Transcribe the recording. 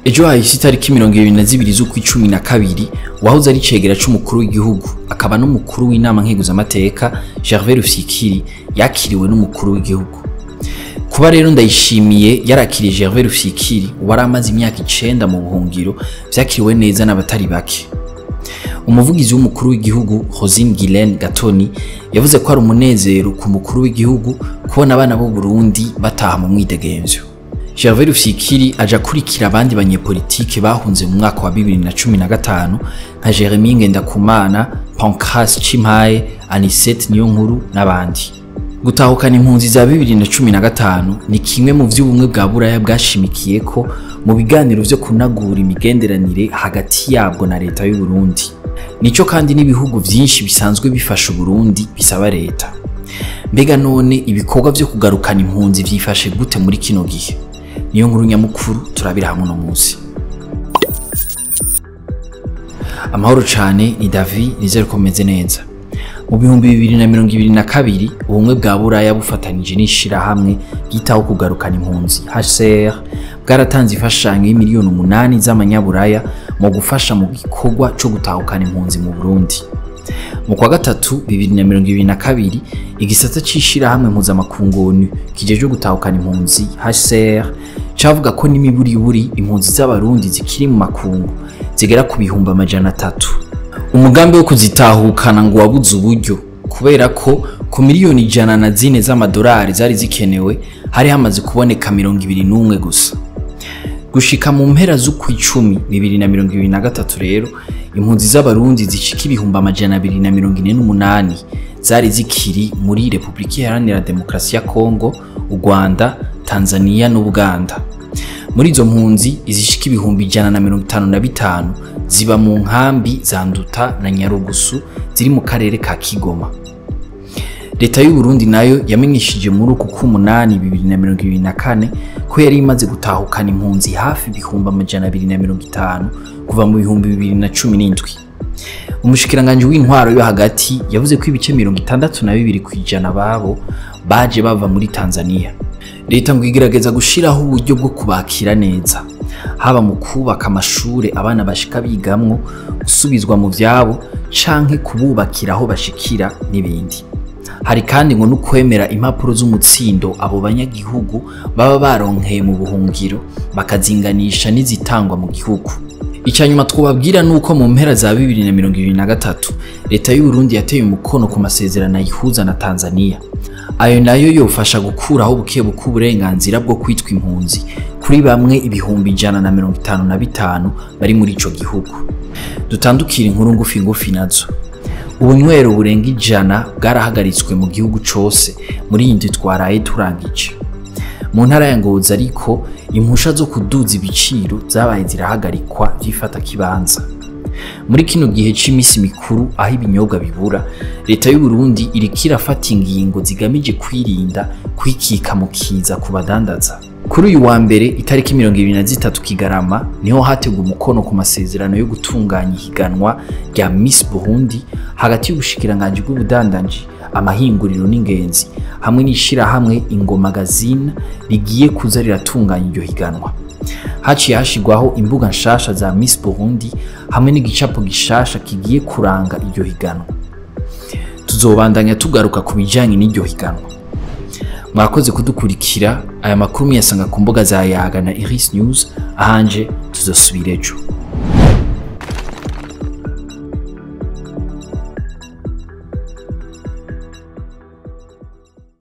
Ejo hahise itariki 22 z'ukwa 12 wahoze ari cegera c'umukuru w'igihugu akaba n'umukuru w'inama nkeguzamateka Gervais Rufyikiri yakiriwe n'umukuru w'igihugu. Kuba rero Ndayishimiye yarakiriye Gervais Rufyikiri wari amaze imyaka 9 mu buhungiro vyakiriwe neza n'abatari bake. Umuvugizi w'umukuru w'igihugu Rosine Guilaine Gatoni yavuze ko ari umunezero ku mukuru w'igihugu kubona abana b'u Burundi bataha mu mwidegemvyo. Gervais Rufyikiri aja kurikira abandi banyepolitike bahunze mu mwaka wa 2015 nka Jeremy Ngendakumana, Pancras Chimpaye, Anicet Niyonkuru n'abandi. Gutahukana impunzi za 2015 ni kimwe mu vy'ubumwe bwa Buraya bwashimikiye ko mu biganiro vyo kunagura imigenderanire hagati yabwo na leta y'u Burundi. Nico kandi n'ibihugu vyinshi bisanzwe bifasha Burundi bisaba leta. Mbega none ibikorwa vyo kugarukana impunzi vyifashe gute muri kino gihe? Niyo nkuru nyamukuru turabira hamwe no munsi. Amahoro cane, ni David, nizere ko meze neza. Mu 2022 ubumwe bwa Buraya bufatanije n'ishirahamwe ryitaho kugarukana impunzi HCR bwaratanze imfashanyo y'imiliyoni 8 z'amanyaburaya mu gufasha mu gikorwa co gutahukana impunzi mu Burundi. Mu kwa gatatu 2022 igisata c'ishirahamwe mpuzamakungu ONU kijejwe gutahukana impunzi HCR cavuga ko n'imiburiburi impunzi z'abarundi zikiri mu makungu zigera ku 300,000. Umugambi wo kuzitahukana ngo wabuze uburyo kubera ko ku miliyoni 104 z'amadolari zari zikenewe hari hamaze kuboneka 21 gusa. Gushika mu mpera z'ukwicumi 2023 rero impunzi z'abarundi zishika 248,000 zari zikiri muri Republika Iharanira Demokarasi ya Kongo, u Rwanda, Tanzania n'Ubuganda. Muri izo mpunzi izishika 155,000 ziba mu nkambi za Nduta na Nyarugusu ziri mu karere ka Kigoma. Leta y'u Burundi nayo yamenyeshije muri uku k'umunani 2024 ko yari imaze gutahukana impunzi hafi 250,000 kuva mu 2017. Umushikiranganji w'intwaro yo hagati yavuze ko ibice 62% babo baje bava muri Tanzania. Leta ngo igerageza gushiraho uburyo bwo kubakira neza, haba mu kubaka amashure abana bashika bigamwo, gusubizwa mu vyabo canke kububakira aho bashikira n'ibindi. Hari kandi ngo nukwemera impapuro z'umutsindo abo banyagihugu baba baronkeye mu buhungiro bakazinganisha n'izitangwa mu gihugu. Icanyuma twobabwira nuko mu mpera za 2023 leta y'u Burundi yateye umukono ku masezerano ayihuza na Tanzania. Ayo nayo yofasha gukuraho buke buke uburenganzira bwo kwitwa impunzi kuri bamwe 155,000 bari muri ico gihugu. Dutandukira inkuru ngufi ngufi nazo. Ubunywero burenga 100 bwarahagaritswe mu gihugu cose muri iyi ndwi twaraye turangije. Mu ntara ya Ngozi ariko impusha zo kuduza ibiciro zabaye zirahagarikwa vyifata kibanza. Muri kino gihe c'imisi mikuru aho ibinyobwa bibura, leta y'u Burundi iriko irafata ingingo zigamije kwirinda kwikika mu kiza ku badandaza. Kuri uyu wa mbere itariki 23 Kigarama niho hategwa umukono ku masezerano yo gutunganya ihiganwa rya Miss Burundi hagati y'ubushikiranganji bw'ubudandaji, amahinguriro n'ingenzi hamwe n'ishirahamwe Ingo Magazine rigiye kuza riratunganya iryo higanwa. Haciye hashigwaho imbuga nshasha za Miss Burundi hamwe n'igicapo gishasha kigiye kuranga iryo higanwa. Tuzobandanya tugaruka ku bijanye n'iryo higanwa. Mwakoze kudukurikira. Aya makuru muyasanga ku mbuga za Yaga na Iris News. Ahanje tuzosubira ejo.